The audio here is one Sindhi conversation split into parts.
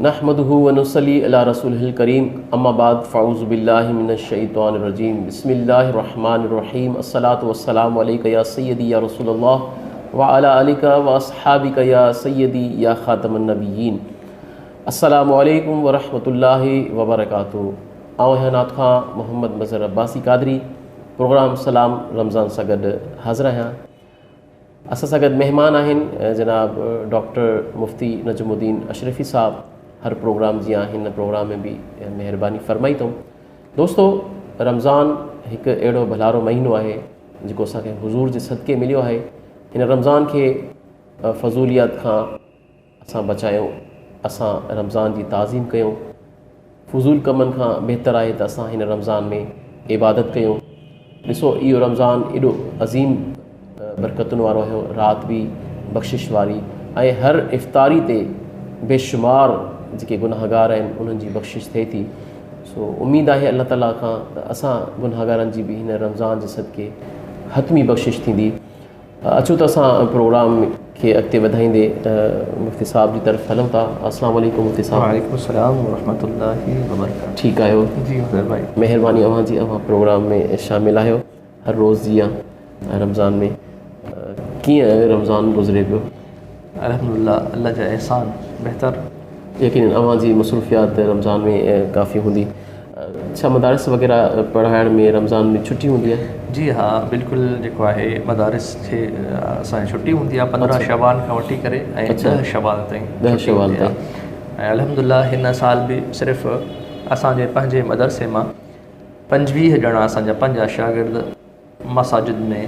نحمده و نصلي علي رسوله الڪريم اما بعد فاعوذ بالله من الشيطان الرجيم بسم الله الرحمن الرحيم الصلاة والسلام عليك يا سيدي يا رسول الله وعلى آلك واصحابك يا سيدي يا خاتم النبيين السلام عليڪم ورحمة الله وبرڪاته آئون آهيان نعت خان محمد مظهر عباسي قادري پروگرام سلام رمضان سان گڏ حاضر آهيان اسان سان گڏ مهمان آهن جناب ڊاڪٽر مفتي نجم الدين اشرفي صاحب هر پروگرام جيان هن پروگرام ۾ به مهرباني فرمائي اٿئون. دوستو رمضان هڪ اهڙو ڀلارو مهينو آهي جيڪو اسان کي حضور جي صدقي مليو آهي. هن رمضان کي فضوليات کان اسان بچايون، اسان رمضان جي تعظيم ڪيون. فضول ڪمن کان بهتر آهي ته اسان هن رمضان ۾ عبادت ڪيون. ڏسو اهو رمضان ايڏو عظيم برڪتن وارو آهي، رات به بخشش واري ۽ هر افطاري تي بيشمار جيڪي گناهگار آهن انهن جي بخشش ٿئي ٿي. سو اميد آهي الله تعالي کان ته اسان گناهگارن جي به هن رمضان جي صدقي حتمي بخشش ٿيندي. اچو ته اسان پروگرام کي اڳتي وڌائيندي مفتي صاحب جي طرف هلون ٿا. السلام عليڪم مفتي صاحب. وعليڪم السلام ورحمة الله وبرڪاته. ٺيڪ آهيو؟ جي مظهر ڀائي. مهرباني اوهان جي اوهان پروگرام ۾ شامل آهيو هر روز جيان رمضان ۾ ڪيئن رمضان گذري پيو؟ الحمدلله الله جا احسان بهتر. يقينن اوهان جي مصروفيات رمضان ۾ ڪافي هوندي. ڇا مدارس وغيره پڙهائڻ ۾ رمضان ۾ ڇٽي هوندي آهي؟ جي ها بلڪل جيڪو آهي مدارس کي اسان جي ڇٽي هوندي آهي 15 شعبان کان وٺي ڪري ۽ 10 شوال تائين 10 شوال تائين ۽ الحمدلله هن سال به صرف اسان جي پنهنجي مدرسي مان 25 ڄڻا اسان جا پنهنجا شاگرد مساجد ۾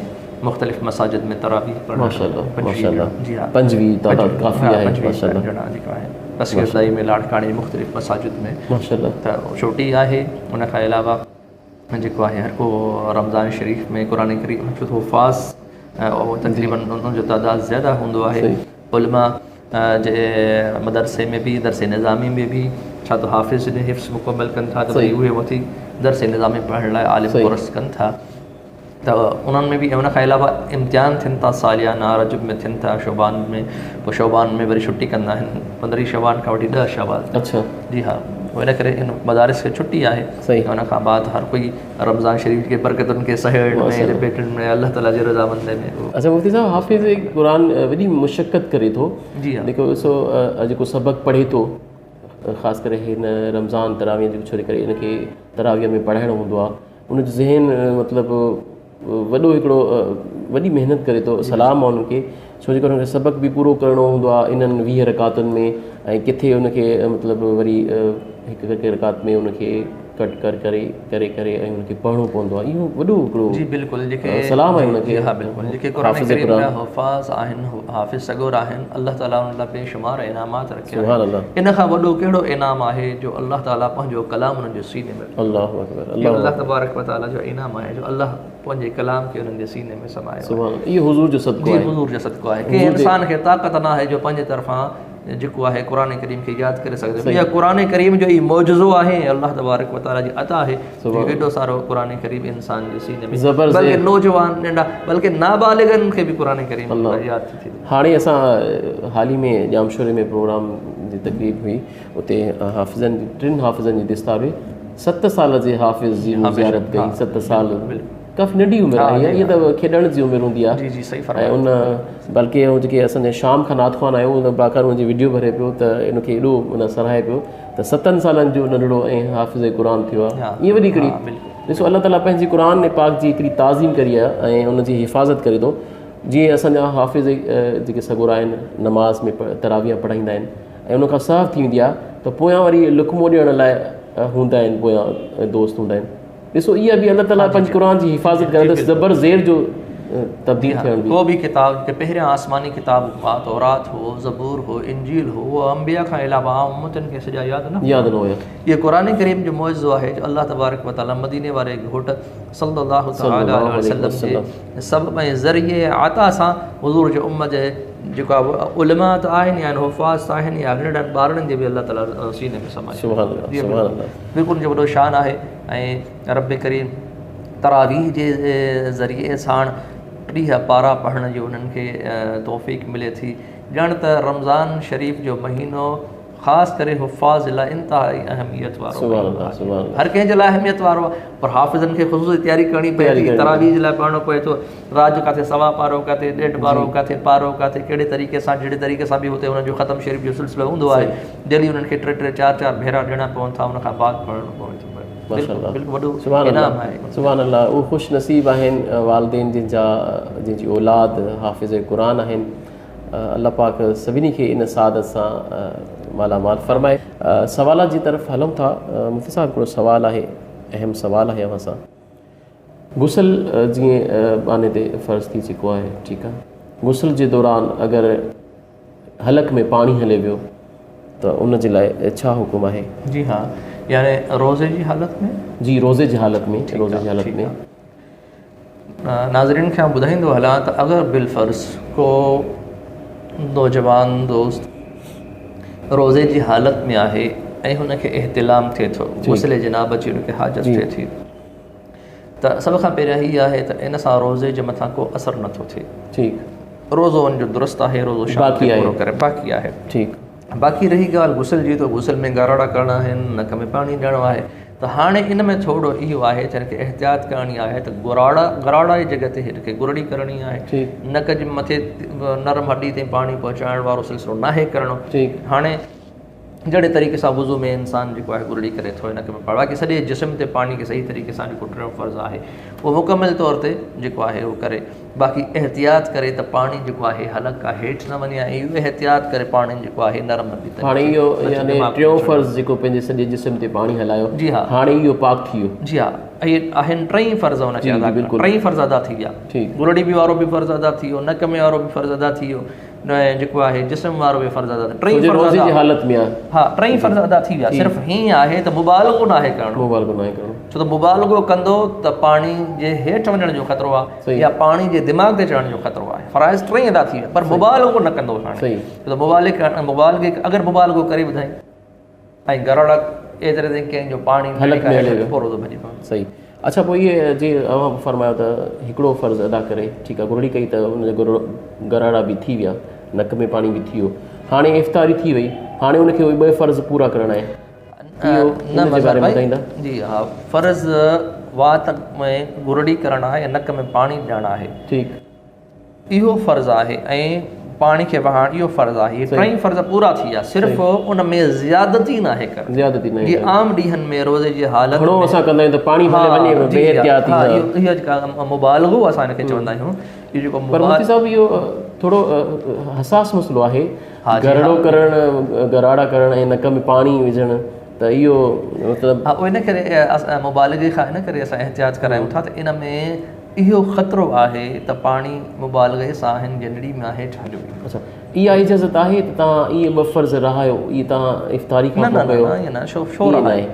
مختلف مساجد ۾ تراويح پڙهڻ ماشاءالله ماشاءالله جي ها 25 تعداد ڪافي آهي ماشاءالله ڄڻا جيڪا آهن پسگردائي ۾ لاڙڪاڻي جي مختلف مساجد ۾ ماشاءالله ته ڇوٽي آهي ان کان علاوه جيڪو آهي هر ڪو رمضان شريف ۾ قرآن ڪريم ڇو ته حفاظ تقريبن ان جو تعداد زياده هوندو آهي علماء جي مدرسي ۾ به درس نظامي ۾ به ڇا ته حافظ جڏهن حفظ مڪمل ڪن ٿا ته وري اهي وٺي درس نظامي پڙهڻ لاء عالم ڪورس ڪن ٿا ته انهن ۾ به ان کان علاوه امتحان ٿين ٿا ساليانه رجب ۾ ٿين ٿا شعبان ۾ پوء شعبان ۾ وري ڇٽي ڪندا آهن 15 شعبان کان وٺي 10 شوال اڇا جي ها ان ڪري ان مدارس کي ڇٽي آهي صحيح ان کان بعد هر ڪوئي رمضان شريف جي برڪتن کي سهيڙڻ ۾ لپيٽڻ ۾ الله تعالي جي رضامندي ۾ اڇا مفتي صاحب حافظ قرآن وڏي مشقت ڪري ٿو جي ها جيڪو سو جيڪو سبق پڙهي ٿو خاص ڪري هن رمضان تراويح جو ڇو ڪري ان کي تراويح ۾ پڙهائڻو هوندو آهي ان جو ذهن مطلب وڏو هڪڙو وڏي محنت ڪري ٿو سلام آهي ان کي ڇو جو ان کي سبق به پورو ڪرڻو هوندو آهي انهن 20 رڪعتن ۾ ۽ ڪٿي ان کي مطلب وري هڪ هڪ رڪعت ۾ ان کي ڪٽ ڪر ڪري ڪري ڪري ۽ ان کي پڙهڻو پوندو آهي اهو وڏو هڪڙو جي بلڪل جيڪي سلام آهي ان کي ها بلڪل جيڪي قرآن ڪريم جا حفاظ آهن حافظ سڳورا آهن الله تعالي انهن لاء بيشمار انعامات رکيا سبحان الله ان کان وڏو ڪهڙو انعام آهي جو الله تعالي پنهنجو ڪلام انهن جي سيني ۾ الله اڪبر الله الله تبارڪ وتعالي جو انعام آهي جو الله پنهنجي ڪلام کي انهن جي سيني ۾ سمايو سبحان الله اهو حضور جو صدقو آهي جي حضور جو صدقو آهي ڪنهن انسان کي طاقت نه آهي جو پنهنجي طرفان جيڪو آهي قرآن ڪريم کي ياد ڪري سگهجي ٿو اها قرآن ڪريم جو ئي معجزو آهي ۽ الله تبارڪ وتعالي جي عطا آهي جو ايڏو سارو قرآن ڪريم انسان جي سيني ۾ بلڪه نوجوان ننڍا بلڪه نابالغن کي به قرآن ڪريم ياد ٿي ٿئي. هاڻي اسان حال ئي ۾ ڄامشوري ۾ پروگرام جي تقريب هئي اتي حافظن جي ٽن حافظن جي دستار هئي 7 سال جي حافظ جي مون زيارت ڪئي 7 سال ڪافي ننڍي عمر آهي اها ته کيڏڻ جي عمر هوندي آهي جي جي صحيح فرمايو ۽ ان بلڪه هو جيڪي اسان جي شام کان نعت خوان آيو ان باقاعده ان جي وڊيو ڀري پيو ته ان کي ايڏو ان سراهي پيو ته 7 سالن جو ننڍڙو ۽ حافظ قرآن ٿيو آهي ائين وڏي هڪڙي ڏسو الله تعالي پنهنجي قرآن پاڪ جي هڪڙي تعظيم ڪري آهي ۽ ان جي حفاظت ڪري ٿو جيئن اسان جا حافظ جيڪي سڳورا آهن نماز ۾ تراويح پڙهائيندا آهن ۽ ان کان سهو ٿي ويندي آهي ته پويان وري لقمو ڏيڻ لاء هوندا آهن پويان دوست هوندا آهن ڏسو اها به الله تعالي پنهنجي قرآن جي حفاظت ڪري ته زبر زير جو تبديل ٿيڻ به ڪو به ڪتاب جيڪي پهريان آسماني ڪتاب هئا تورات هو زبور هو انجيل هو اهو انبياء کان علاوه عام امتن کي سڄا ياد نه ياد نه هيا اهو قرآن ڪريم جو معجزو آهي جو الله تبارڪ وتعالي مديني واري گهوٽ صلي الله تعالي عليه وسلم جي سبب ۽ ذريعي عطا سان حضور جي امت جي جيڪا علماء ته آهن يا حفاظ آهن يا ننڍن ٻارڙن جي به الله تعالي سيني ۾ سمايو سبحان الله سبحان الله بلڪل ان جو وڏو شان آهي ۽ رب ڪريم تراويح جي ذريعي ساڻ 30 پارا پڙهڻ جي انهن کي توفيق ملي ٿي. ڄڻ ته رمضان شريف جو مهينو خاص ڪري حفاظ جي لاء انتهائي اهميت وارو هر ڪنهن جي لاء اهميت وارو آهي پر حافظن کي خصوصي تياري ڪرڻي پئي ٿي تراويح جي لاء پڙهڻو پئي ٿو رات جو ڪاٿي سوا پارو ڪاٿي ڏيڍ پارو ڪاٿي پارو ڪاٿي ڪهڙي طريقي سان جهڙي طريقي سان به هتي انهن جو ختم شريف جو سلسلو هوندو آهي ڊيلي انهن کي ٽي ٽي چار چار ڀيرا ڏيڻا پون ٿا ان کان بعد پڙهڻو پوي ٿو بلڪل وڏو انعام آهي سبحان الله اهو خوش نصيب آهن والدين جن جا جن جي اولاد حافظ قرآن آهن الله پاڪ سڀني کي ان سعادت سان مالا مال فرمائي. سوالات جي طرف هلون ٿا مفتي صاحب هڪڙو سوال آهي اهم سوال آهي اوهان سان غسل جيئن ٻانهي تي فرض ٿي چڪو آهي ٺيڪ آهي غسل جي دوران اگر حلق ۾ پاڻي هلي ويو ته ان جي لاء ڇا حڪم آهي؟ جي ها يعني روزي جي حالت ۾؟ جي روزي جي حالت ۾ روزي جي حالت ۾. ناظرين کي آئون ٻڌائيندو هلان ته اگر بالفرض ڪو نوجوان دوست روزي جي حالت ۾ آهي ۽ هن کي احتلام ٿئي ٿو غسل جنابت جي هن کي حاجت ٿئي ٿي ته سڀ کان پهريان هي آهي ته ان سان روزي جي مٿان ڪو اثر نٿو ٿئي ٺيڪ روزو ان جو درست آهي روزو شام تائين پورو ڪري باقي آهي ٺيڪ باقي رهي ڳالهه غسل جي ته غسل ۾ گراڙا ڪرڻا آهن نڪ ۾ پاڻي ڏيڻو آهي ته هاڻي ان ۾ ٿورو اهو آهي ته هن کي احتياط ڪرڻي آهي ته گراڙا گراڙا جي جڳهه تي هن کي گرڙي ڪرڻي آهي نڪ جي مٿي نرم هڏي تائين پاڻي پهچائڻ وارو سلسلو ناهي ڪرڻو هاڻي جهڙي طريقي سان وضو ۾ انسان جيڪو آهي گرڙي ڪري ٿو نڪ ۾ پاڻي باقي سڄي جسم تي پاڻي کي صحيح طريقي سان جيڪو ٽيون فرض آهي اهو مڪمل طور تي جيڪو آهي اهو ڪري باقي احتياط ڪري ته پاڻي جيڪو آهي حلق کان هيٺ نه وڃي ۽ اهو احتياط ڪري پاڻي جيڪو آهي نرم هڏي تائين هاڻي اهو يعني ٽيون فرض جيڪو پنهنجي سڄي جسم تي پاڻي هلايو جي ها هاڻي اهو پاڪ ٿي ويو جي ها اهي آهن ٽئي فرض ان کي ادا ڪرڻا ٽئي فرض ادا ٿي ويا گلڙي به وارو به فرض ادا ٿي ويو نڪ ۾ وارو به فرض ادا ٿي ويو جيڪو آهي جسم وارو به فرض ادا ٽئي فرض روزي جي حالت ۾ آهي ها ٽئي فرض ادا ٿي ويا صرف هيئن آهي ته مبالغو ناهي ڪرڻو مبالغو ناهي ڪرڻو ڇو ته مبالغو ڪندو ته پاڻي جي هيٺ وڃڻ جو خطرو آهي يا پاڻي جي دماغ تي چڙهڻ جو خطرو آهي فرائض ٽئي ادا ٿي ويا پر مبالغو نه ڪندو هاڻي ڇو ته مبالغ مبالغي اگر مبالغو ڪري وڌائين ۽ گرڙ ايتري تائين ڪنهن جو پاڻي حلق ۾ هلي ويو پوء روزو ڀڄي پوندو. صحيح اڇا پوء اهي جي اوهان فرمايو ته هڪڙو فرض ادا ڪري ٺيڪ آهي گرڙي ڪئي ته ان جا گراڙا به ٿي ويا نڪ ۾ پاڻي به ٿي ويو هاڻي افطاري ٿي وئي هاڻي ان کي اهي ٻئي فرض پورا ڪرڻا آهن اهو نه ان جي باري ۾ ٻڌائيندا. جي ها فرض وات ۾ گرڙي ڪرڻ آهي ۽ نڪ ۾ پاڻي ڏيڻ آهي. ٺيڪ. اهو فرض آهي ۽ پاڻي کي وهائڻ اهو فرض آهي. اهي ٽئي فرض پورا ٿي ويا صرف ان ۾ زيادتي ناهي ڪرڻي. زيادتي ناهي جيئن عام ڏينهن ۾ روزي جي حالت گهڻو اسان ڪندا آهيون ته پاڻي ڀلي وڃي بي احتياطي ها اهو جيڪا مبالغو اسان ان کي چوندا آهيون اهو جيڪو پر مفتي صاحب اهو ٿورو حساس مسئلو آهي گرڙو ڪرڻ گراڙا ڪرڻ ۽ نڪ ۾ پاڻي وجهڻ ته اهو مطلب ها ان ڪري مبالغي کان ان ڪري اسان احتياط ڪرايون ٿا ته ان ۾ اهو خطرو آهي ته پاڻي مبالغي سان هن جي نڙي مان هيٺ هليو ويندو. اڇا اها اجازت آهي ته توهان اهي ٻه فرض رهايو اهي توهان افطاري کان پوء ڪيو؟ نه نه ائين نه ڇو ڇو رهايو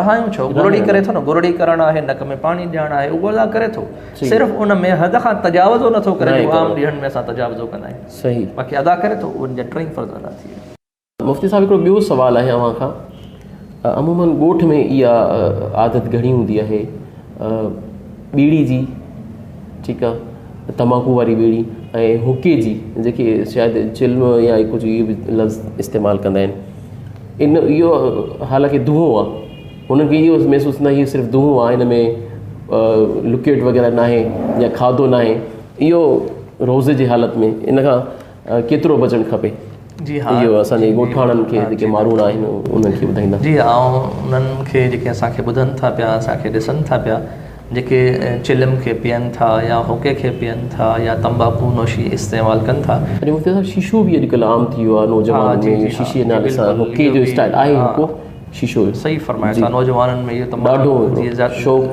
رهايون ڇو گرڙي ڪري ٿو نه گرڙي ڪرڻ آهي نڪ ۾ پاڻي ڏيڻ آهي اهو ادا ڪري ٿو صرف ان ۾ حد کان تجاوزو نٿو ڪري جيڪو عام ڏينهن ۾ اسان تجاوزو ڪندا آهيون صحيح باقي ادا ڪري ٿو ان جا ٽئي فرض ادا ٿي ويا. مفتي صاحب هڪڙو ٻيو سوال آهي اوهان کان عموماً ڳوٺ ۾ اها عادت گهڻي هوندي آهي ٻيڙي جي ٺيڪ آهي تماڪو واري ٻيڙي ۽ حڪي جي جيڪي شايد چلم يا ڪجهه اهو به لفظ استعمال ڪندا آهن ان اهو حالانڪه دونهون آهي هنن کي اهو محسوس نه اهو صرف دونهون آهي هن ۾ لڪوئڊ وغيره ناهي يا کاڌو ناهي اهو روزي جي حالت ۾ ان کان ڪيترو بچڻ کپي؟ جي ها اهو اسان جي ڳوٺاڻن کي جيڪي ماروئڙا آهن انهن کي ٻڌائيندا. جي آئون انهن کي جيڪي اسان کي ٻڌن ٿا پيا اسان کي ڏسن ٿا پيا جيڪي چلم کي پيئن ٿا يا حقي کي پيئن ٿا يا تمباڪو نوشي استعمال ڪن ٿا. اڄ مفتي صاحب شيشو به اڄڪلهه عام ٿي ويو آهي نوجوانن ۾ شيشي جي نالي سان حقي جو اسٽائل آهي حقو شيشو صحيح فرمايو ٿا نوجوانن ۾ اهو تمام ڏاڍو شوق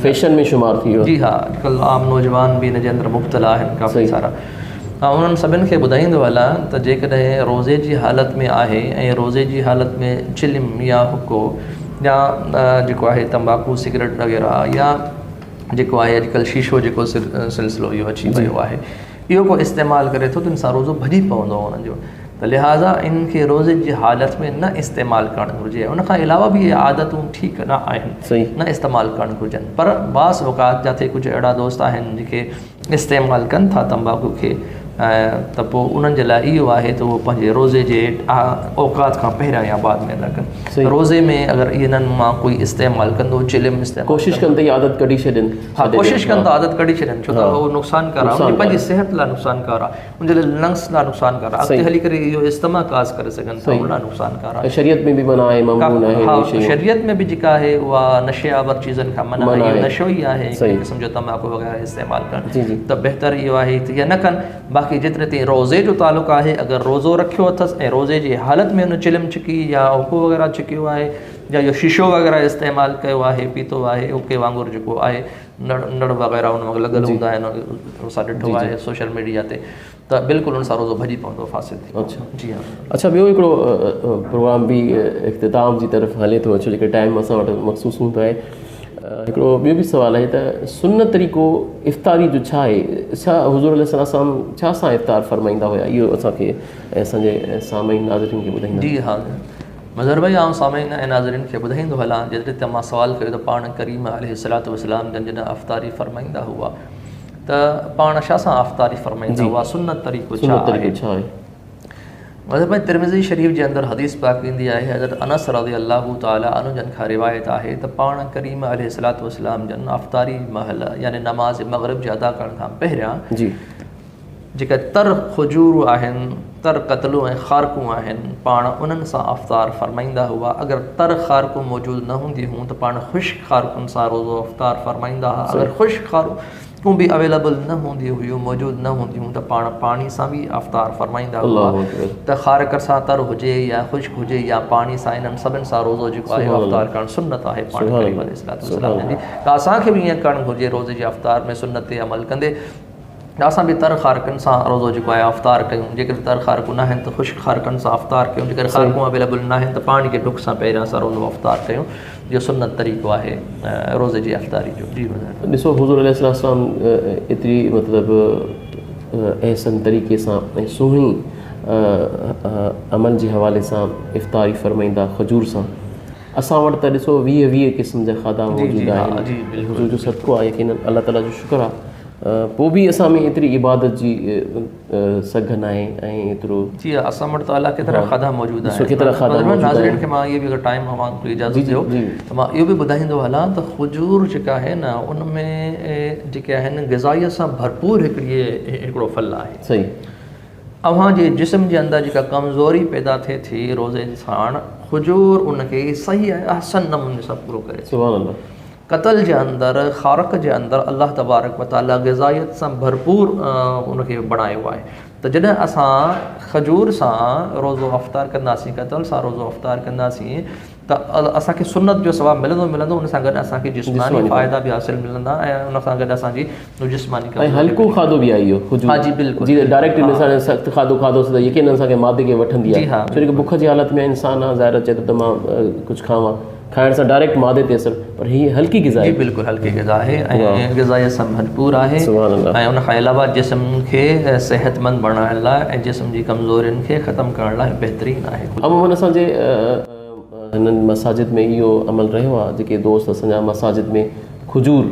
فيشن ۾ شمار ٿي ويو جي ها اڄڪلهه عام نوجوان به ان جي اندر مبتلا آهن ڪافي سارا آئون انهن سڀن کي ٻڌائيندو هلان ته جيڪڏهن روزي جي حالت ۾ آهي ۽ روزي جي حالت ۾ چلم يا حقو يا جيڪو آهي تمباڪو سگريٽ وغيره يا جيڪو آهي اڄڪلهه شيشو جيڪو سلسلو اهو اچي ويو آهي اهو ڪو استعمال ڪري ٿو ته ان سان روزو ڀڄي پوندو انهن جو ته لهٰذا ان کي روزي جي حالت ۾ نه استعمال ڪرڻ گهرجي ان کان علاوه به اهي عادتون ٺيڪ نه آهن نه استعمال ڪرڻ گهرجن پر بعض اوقات جاٿي ڪجهه اهڙا دوست آهن جيڪي استعمال ڪن ٿا تمباڪو کي ته پوء انهن جي لاء اهو آهي ته اهو پنهنجي روزي جي اوقات کان پهريان يا بعد ۾ ادا ڪن. روزي ۾ اگر انهن مان ڪوئي استعمال ڪندو چلم استعمال ڪوشش ڪن ته اها عادت ڪڍي ڇڏين. ها ڪوشش ڪن ته عادت ڪڍي ڇڏين ڇو ته اهو نقصانڪار آهي ان جي پنهنجي صحت لاء نقصانڪار آهي ان جي لاء لنگس لاء نقصانڪار آهي اڳتي هلي ڪري اهو استما ڪاز ڪري سگهن ٿا ان لاء نقصانڪار آهي. شريعت ۾ به منع آهي ممنوع آهي ها شريعت ۾ به جيڪا آهي اها نشي آور چيزن کان منع آهي اهو نشو ئي آهي هڪ قسم جو تماڪو وغيره استعمال ڪرڻ ته بهتر اهو آهي ته اها نه ڪن. باقي جيتري تائين روزي جو تعلق آهي اگر روزو رکيو اٿس ۽ روزي جي حالت ۾ ان چلم ڇڪي يا حقو وغيره ڇڪيو آهي يا اهو شيشو وغيره استعمال ڪيو آهي پيتو آهي حقي وانگر جيڪو آهي نڙ نڙ وغيره ان وقت لڳل هوندا آهن اسان ڏٺو آهي سوشل ميڊيا تي ته بلڪل ان سان روزو ڀڄي پوندو فاسد ٿي اڇا جي ها اڇا ٻيو هڪڙو پروگرام به اختتام جي طرف هلي ٿو ڇو جيڪي ٽائيم اسان وٽ مخصوص هوندو آهي هڪڙو ٻيو به سوال آهي ته سنت طريقو افطاري جو ڇا آهي؟ ڇا حضور عليه الصلوة والسلام ڇا سان افطار فرمائيندا هيا؟ اهو اسان کي ۽ اسان جي سامعين ناظرين کي ٻڌائيندا. جي ها مظهر ڀائي آئون سامعين ۽ ناظرين کي ٻڌائيندو هلان جيتري ته مان سوال ڪيو ته پاڻ ڪريم عليه الصلوة والسلام جن جڏهن افطاري فرمائيندا هئا ته پاڻ ڇا سان افطاري فرمائيندا هئا سنت طريقو ڇا آهي؟ مذهب ۾ ترمذي شريف جي اندر حديث پاڪ ايندي آهي حضرت انس رضي الله تعالٰي عنه جن کان روايت آهي ته پاڻ ڪريم عليه الصلوة والسلام جن افطاري مهل يعني نماز مغرب جي ادا ڪرڻ کان پهريان جي جيڪا تر کجور آهن تر قتلون ۽ خارڪون آهن پاڻ انهن سان افطار فرمائيندا هئا اگر تر خارڪون موجود نه هونديون هيون ته پاڻ خشڪ خارڪن سان روزو افطار فرمائيندا هئا اگر خشڪ خارڪون ڪون به اويليبل نه هونديون هيون موجود نه هونديون هيون ته پاڻ پاڻي سان به افطار فرمائيندا هئا ته خارڪ سان تر هجي يا خشڪ هجي يا پاڻي سان انهن سڀن سان روزو جيڪو آهي افطار ڪرڻ سنت آهي پاڻ ڪريم عليه الصلوة والسلام جن جي ته اسان کي به ائين ڪرڻ گهرجي روزي جي افطار ۾ سنت تي عمل ڪندي اسان به تر خارڪن سان روزو جيڪو آهي افطار ڪيون جيڪڏهن تر خارڪون نه آهن ته خشڪ خارڪن سان افطار ڪيون جيڪڏهن خارڪون اويليبل نه آهن ته پاڻي جي ڍڪ سان پهريان اسان روزو افطار ڪيون اهو سنت طريقو آهي روزي جي افطاري جو. جي ٻڌايو. ڏسو حضور عليه الصلوة والسلام ايتري مطلب احسن طريقي سان ۽ سهڻي عمل جي حوالي سان افطاري فرمائيندا کجور سان اسان وٽ ته ڏسو 20 20 قسم جا کاڌا موجود آهن حضور جو صدقو آهي يقينن الله تعالي جو شڪر آهي پوء به اسان ۾ ايتري عبادت جي سگهه ناهي ۽ ايترو. جي ها اسان وٽ ته الاء ڪيترا کاڌا موجود آهن ڪيترا کاڌا موجود آهن ناظرين کي مان اهي به اگر ٽائيم اوهان کي اجازت ڏيو ته مان اهو به ٻڌائيندو هلان ته کجور جيڪا آهي نه ان ۾ جيڪي آهن غذائيت سان ڀرپور هڪڙي هڪڙو ڦل آهي صحيح اوهان جي جسم جي اندر جيڪا ڪمزوري پيدا ٿئي ٿي روزي ساڻ کجور ان کي صحيح ۽ احسن نموني سان پورو ڪري ٿي سبحان الله ڪتل جي اندر، خارڪ جي اندر الله تبارڪ و تعاليٰ غذائيت سان ڀرپور ان کي بڻايو آهي ته جڏهن اسان کجور سان روزو افطار ڪنداسين ڪتل سان روزو افطار ڪنداسين ته اسان کي سنت جو ثواب ملندو ملندو ان سان گڏ اسان کي جسماني فائدا به حاصل ملندا ۽ ان سان گڏ اسان جي جسماني ۽ هلڪو کاڌو به آهي اهو کجور ها جي بلڪل جي ڊائريڪٽ انسان سخت کاڌو کاڌو ته يقينن اسان کي معدي کي وٺندي آهي ڇو جو بک جي حالت ۾ انسان آهي ظاهر چئي ٿو ته مان ڪجهه کاوان کائڻ سان ڊائريڪٽ معدي تي اثر پر هي هلڪي غذا آهي. جي بلڪل هلڪي غذا آهي ۽ غذائيت سان ڀرپور آهي ۽ ان کان علاوه جسم کي صحتمند بڻائڻ لاء ۽ جسم جي ڪمزورين کي ختم ڪرڻ لاء بهترين آهي. عموماً اسان جي هنن مساجد ۾ اهو عمل رهيو آهي جيڪي دوست اسان جا مساجد ۾ کجور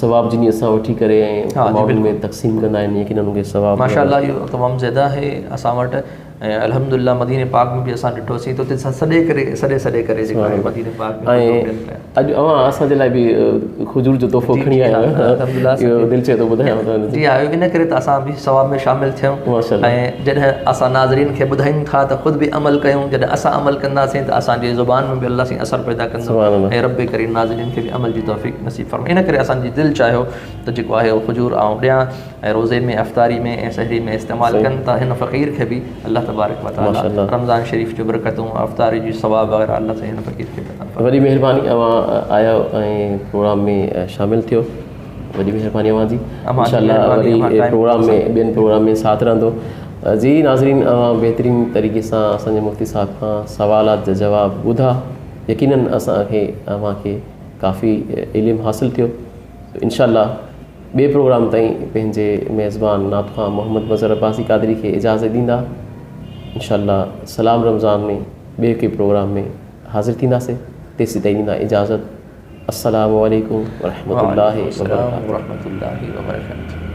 ثواب جي نيت سان وٺي ڪري ۽ ماڻهن ۾ تقسيم ڪندا آهن يقيناً انهن کي ثواب ماشاء الله اهو تمام زياده آهي اسان وٽ ۽ الحمد لله مديني پاڪ ۾ به اسان ڏٺوسين ته اتي اسان سڏي ڪري سڏي سڏي ڪري جيڪو آهي مديني پاڪ ۾ ۽ اڄ اوهان اسان جي لاء به کجور جو تحفو کڻي آيا آهيو الحمد لله اهو دل چئي ٿو ٻڌايان ته جي ها ان ڪري ته اسان به ثواب ۾ شامل ٿيون ۽ جڏهن اسان ناظرين کي ٻڌايون ٿا ته خود به عمل ڪيون جڏهن اسان عمل ڪنداسين ته اسان جي زبان ۾ به الله سائين اثر پيدا ڪندو ۽ رب ڪريم ناظرين کي به عمل جي توفيق نصيب فرمائي ان ڪري اسان جي دل چاهيو ته جيڪو آهي اهو کجور آئون ڏيان ۽ روزي ۾ افطاري ۾ ۽ سحري ۾ استعمال ڪن ته هن فقير کي به الله تبارڪ وتعالي رمضان شريف جون برڪتون افطاري جي ثواب وغيره الله سائين هن فقير کي به عطا فرمائي. وڏي مهرباني اوهان آيا ۽ پروگرام ۾ شامل ٿيو وڏي مهرباني اوهان جي انشاء الله وري پروگرام ۾ ٻين پروگرام ۾ ساٿ رهندو جي ناظرين اوهان بهترين طريقي سان اسان جي مفتي صاحب کان سوالات جا جواب ٻڌا يقينن اسان کي اوهان کي ڪافي علم حاصل ٿيو انشاء الله ٻئي پروگرام تائين پنهنجي ميزبان نعت خوان محمد مظهر عباسي قادري کي اجازت ڏيندا انشاء الله سلام رمضان ۾ ٻئي ڪنهن پروگرام ۾ حاضر ٿينداسين تيسين تائين ڏيندا اجازت السلام عليڪم ورحمة الله وبرڪاته.